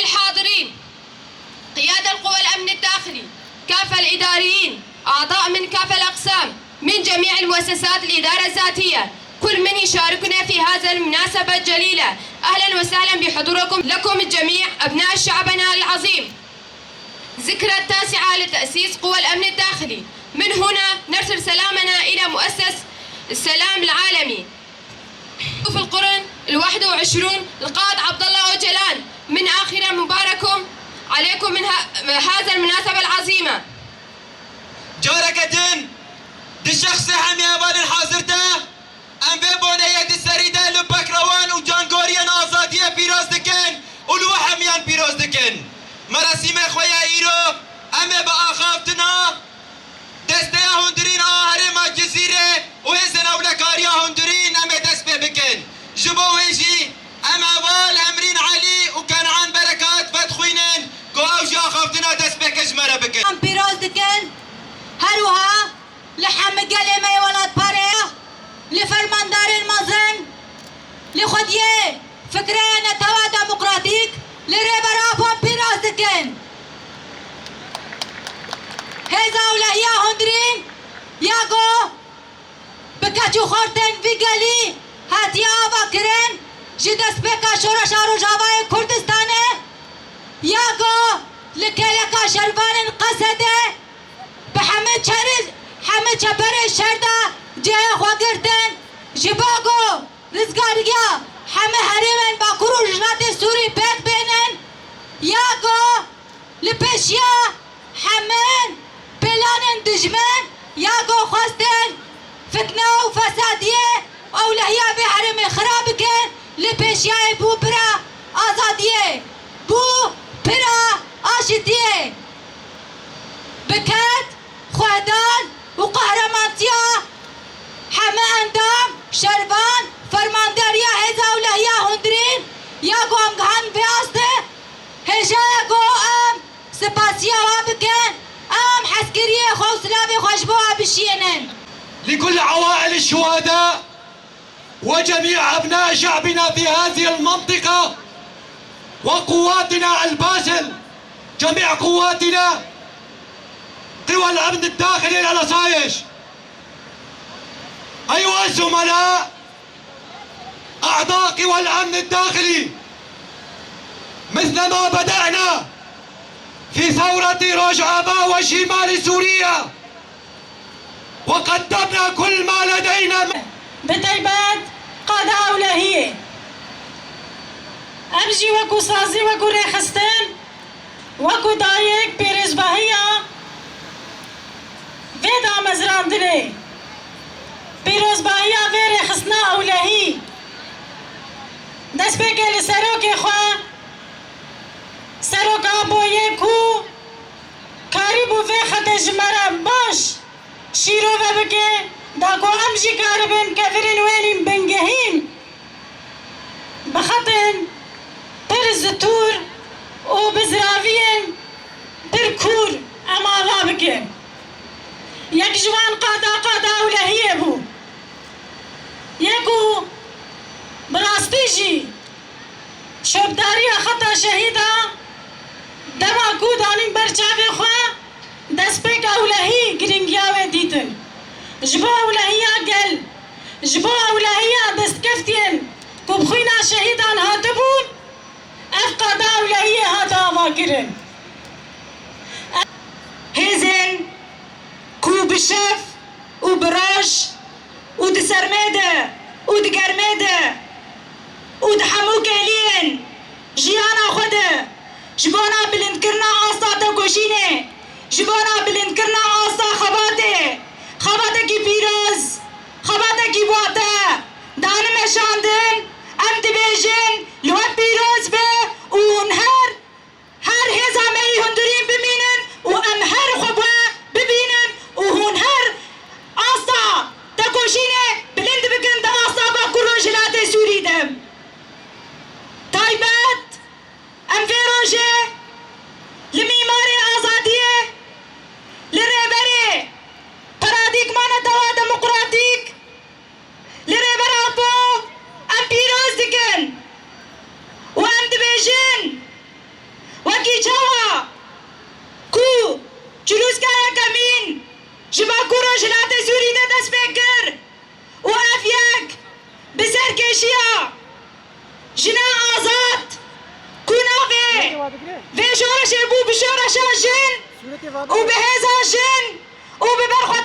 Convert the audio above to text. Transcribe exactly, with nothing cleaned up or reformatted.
الحاضرين، قيادة القوى الأمن الداخلي، كافة الإداريين، أعضاء من كافة الأقسام، من جميع المؤسسات الإدارة الذاتية، كل من يشاركنا في هذا المناسبة الجليلة، أهلًا وسهلًا بحضوركم، لكم الجميع أبناء شعبنا العظيم. ذكرى التاسعة لتأسيس قوى الأمن الداخلي. من هنا نرسل سلامنا إلى مؤسس السلام العالمي. في القرن الواحد وعشرون القائد عبد الله أوجلان، من آخر مباركم عليكم من ه-، هذا المناسبة العظيمة. Careke din di şexsê hemî hevalên hazir de, em vê boneyê di serî de li bekrewan û cangoriyên azadiyê pîroz dikin û li we hemiyan pîroz dikin. Merasîmê xwe ya îro em ê bi axaftina Desteya Hundirîn a Herêma Cizîrê û Hêzên Ewlekariya Hundirîn em ê dest pê bikin. Ji bo wê jî em heval Emrîn Elî û Kenan Berekat vedixwînin ku ew jî axaftina dest pê ke ji me re bikin. Em pîroz dikin. Her wiha li hemî gelê me yê welatparê, li fermandarên mezin, li xwediyê fikreya netewa demokratîk, li Rêber Apo pîroz dikin. Hêza Ewlehiya Hundirîn ya ku bi keç û xortên vî gelî hatiye avakirin, ji destpêka Şoreşa Rojavayê Kurdistanê ya ku li kêleka şervanên Qesedê bi hemî çerî, hemî çeperên şer de cihê xwe girtin, ji bo ku rizgariya hemî herêmên Bakur û Rojhilatê Sûrî pêk bênin, ya ku li pêşiya hemî planên dijmin ya ku xwestin fitne û fesadiyê û ewlehiya vê herêmê xira bikin, li pêşiyayê bû pira azadiyê, bû pira aşitiyê. Bi ked, xwedan û qehremantiya heme endam, şervan, fermandariya Hêza Ewlehiya Hundirîn ya ku em gihan vê astê, hêja ye ku em sipasiya wan bikin, em hezkiriyê xwe û silavê xwe ji bo wan bişiyênin. لكل عوائل الشهداء وجميع أبناء شعبنا في هذه المنطقة وقواتنا الباسل، جميع قواتنا، قوى الأمن الداخلي للأسايش. أيها الزملاء، أعضاء قوى الأمن الداخلي، مثل ما بدأنا في ثورة روجافا وشمال سوريا، وقدمنا كل ما لدينا. Bi taybet qada ewlehiyê. Em jî wekû sazî, wekû rêxistin, wekû dayik pîrozbahiya vê damezrandinê, pîrozbahiya vê rêxistina ewlehî, destpêkê li serokê xwe, Serok Apo yê ku karîbû vê xetê ji me re baş şîrove bike, da ku em jî karibin kevirên wênîn bingehîn bi xetên pir zitûr û bi ziraviyên pir kûr em ava bikin. Yek ji wan qada, qada ewlehiyê bû. Yê ku bi rastî jî şopdariya xeta şehîda dema ku danîn ber çavê xwe, destpêk ewlehî girîngiya wê dîtin. Ji bo ewlehiya gel, ji bo ewlehiya destkeftiyên ku bi xwîna şehîdan hatibûn, ev qada ewlehiyê hate avakirin. Hêzên ku bi şev û bi roj û di sermê de û di germê de û di hemû kêliyên jiyana xwe de ji bona bilindkirina asta tekoşînê, ji bona bilindkirina asta xebatê, xebatekî pîroz, xebatekî wate dane meşandin, em dibêjin li we pîroz be û hûn her Her hêza me yî hundirîn bimînin û em her xwe bi we bibînin û hûn her asta tekoşînê bilind bikin di asta Bakur Rojhilatê Sûrî de. Taybet, em vê rojê li mîmarê azadiyê, li rêberê paradîgma netewa demokratîk, li Ji latê Sûrî de dest pê kir û ev yek bi serkêşiya jina azad ku navê vê şoreşê bû bi şoreşa jin û bi hêza jin û bi berxwe